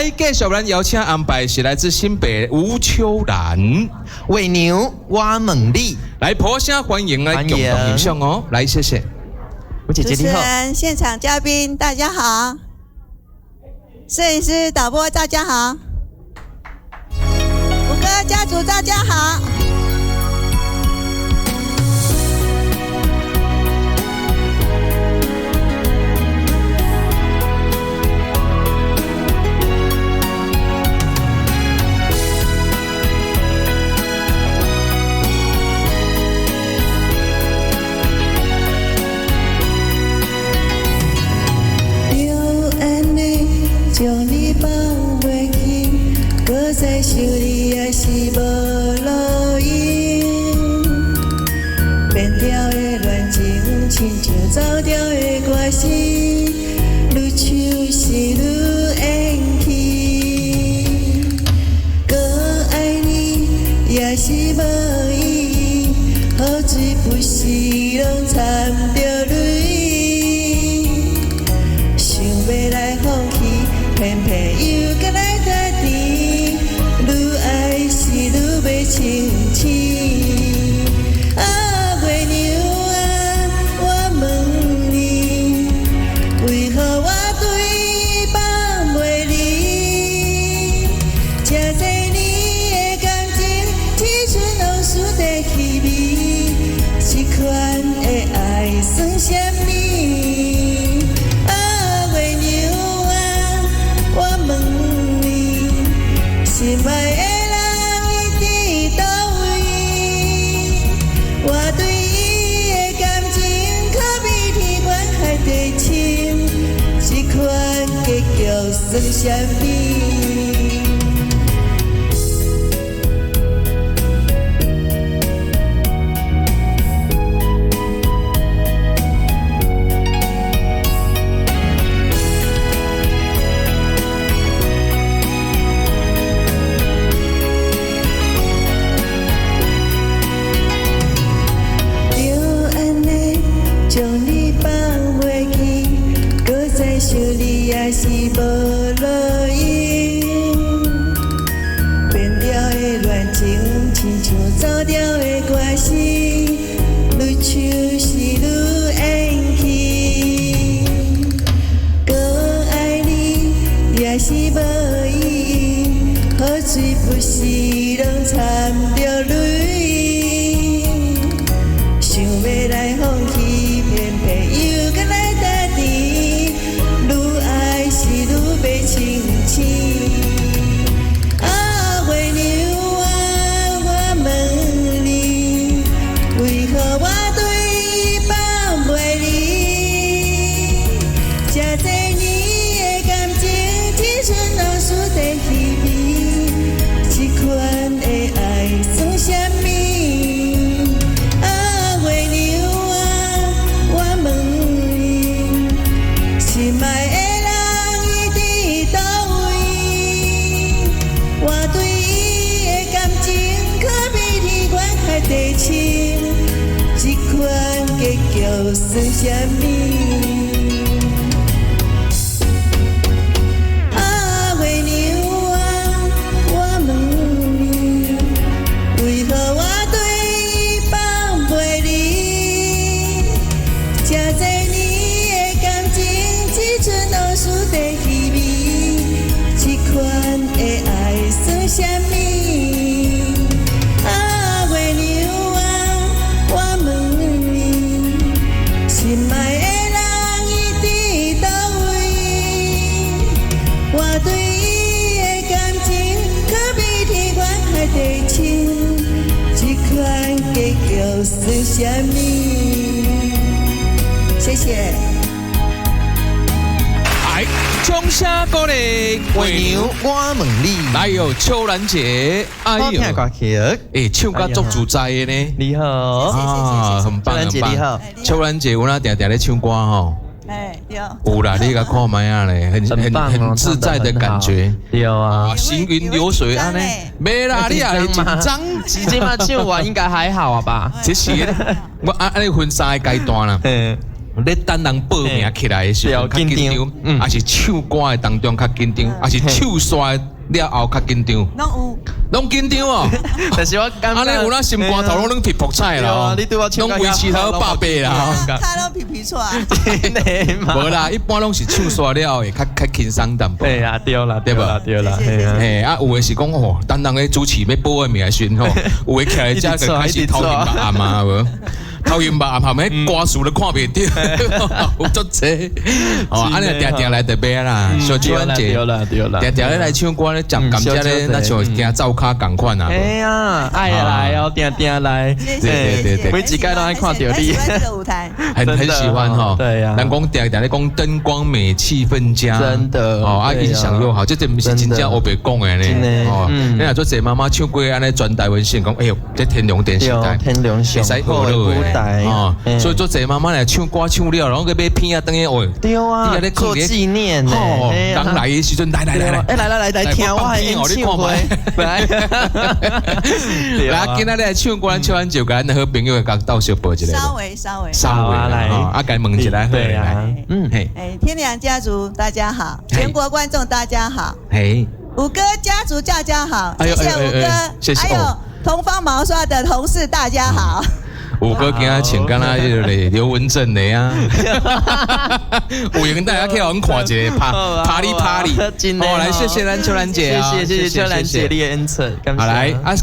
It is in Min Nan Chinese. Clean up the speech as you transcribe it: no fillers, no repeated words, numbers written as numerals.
來，繼續咱邀請安排是來自新北吳秋蘭。月娘，我問你，來破聲歡迎來共同欣賞哦。來，謝謝。吳姐姐主持你好，人、現場嘉賓大家好，攝影師、導播大家好，五哥家族大家好。就按呢將你放袂去，閣再想你也是無路用。變調的戀情，親像走調的歌詞，愈唱是愈緣去。閣愛你也是無意義，雨水不是攏摻著淚。想欲來放棄，偏偏又閣來家己。愈愛是愈欲清醒。啊，月娘啊，我問你，為何我對你放袂離？這濟年的感情，只剩往事的氣味，這款的愛算啥物？啊，月娘啊，我問你，心愛的人伊佇佗位？我對伊的感情，可比天懸海底深，這款結局算啥物？就按呢將你放袂去，閣再想你也是無路用。變調的戀情，親像走調的歌詞，愈唱是愈緣去。閣愛你也是無意義，雨水不是攏摻著淚。想欲來放棄，偏偏又閣來家己。愈愛是愈欲清醒。啊，月娘啊，我問你，為何我對你放袂離？這濟年的感情，只剩往事的氣味，這款的愛算啥物？啊，月娘啊，我問你，心愛的人伊佇佗位？我對伊的感情，可比天懸海底深，這款結局算啥物？啊，月娘啊，我問你，為何我對你放袂離？這濟年的感情，只剩往事的氣味，這款的愛算啥物？啊，月娘啊，我問你，心愛的人伊佇佗位？我對伊的感情，可比天懸海底深，這款結局算啥物？謝謝。來，掌聲鼓勵。月娘，我問你，來喲，秋蘭姐，哎好聽歌曲，欸，唱甲足自在的呢。你好，啊，很棒，秋蘭姐很棒。你好。秋蘭姐，有哪定定咧唱歌吼？哎，對。有啦，你共看覓仔咧，很很棒哦，很自在的感覺。對啊，行雲流水按呢，沒啦，你也會緊張。直接嘛唱完應該還好啊吧？這是我按按呢分三個階段啦。咧等人報名起來的時陣較緊張，抑是唱歌的當中較緊張，抑是唱煞了後較緊張？攏有。攏緊張哦。但是我感覺按呢有哪心肝頭攏攏皮爆彩啦，你對我攏維持頭百八啦。跤攏皮皮剉。真的嗎？無啦，一般攏是唱煞了後會較較輕鬆淡薄。對啊，對啦，對啦，對啦。嘿啊，有的是講吼，等人咧主持欲報的名的時陣吼，有的徛佇遮就開始頭暈目暗啊，無？頭暈目暗，後面歌詞都看袂著，有足濟。哦，按呢定定來就買啦，小秋蘭姐，對啦對啦，定定咧來唱歌咧，接甘蔗咧，若像行灶跤仝款啊。哎呀，愛來哦，定定來，對對對對，每一屆攏愛看著你。這個舞台，很喜歡吼。對啊。人講定定咧講燈光美，氣氛佳，真的。哦啊，音響又好，這這毋是真正烏白講的呢。哦，你若做濟媽媽唱歌按呢，全台灣線講，哎喲，這天龍電視台，天龍上好的舞台。哦，所以做濟媽媽來唱歌唱了，然後閣買片仔轉去哦。對啊，做紀念呢。人來的時陣，來來來來，哎來來來來聽我的演唱會。來，來，今仔日來唱歌，咱唱完就共咱的好朋友共鬥相報一下。稍微稍微。稍微來，啊，共問一下，對啊，嗯嘿。哎，天良家族大家好，全國觀眾大家好。嘿，五哥家族大家好，謝謝五哥，謝謝。還有同方毛刷的同事大家好。五哥今仔穿敢若彼個劉文正的啊，有閒大家去予阮看一下，拍拍你拍你，好來，謝謝咱秋蘭姐，謝謝謝謝秋蘭姐的恩賜，好來啊。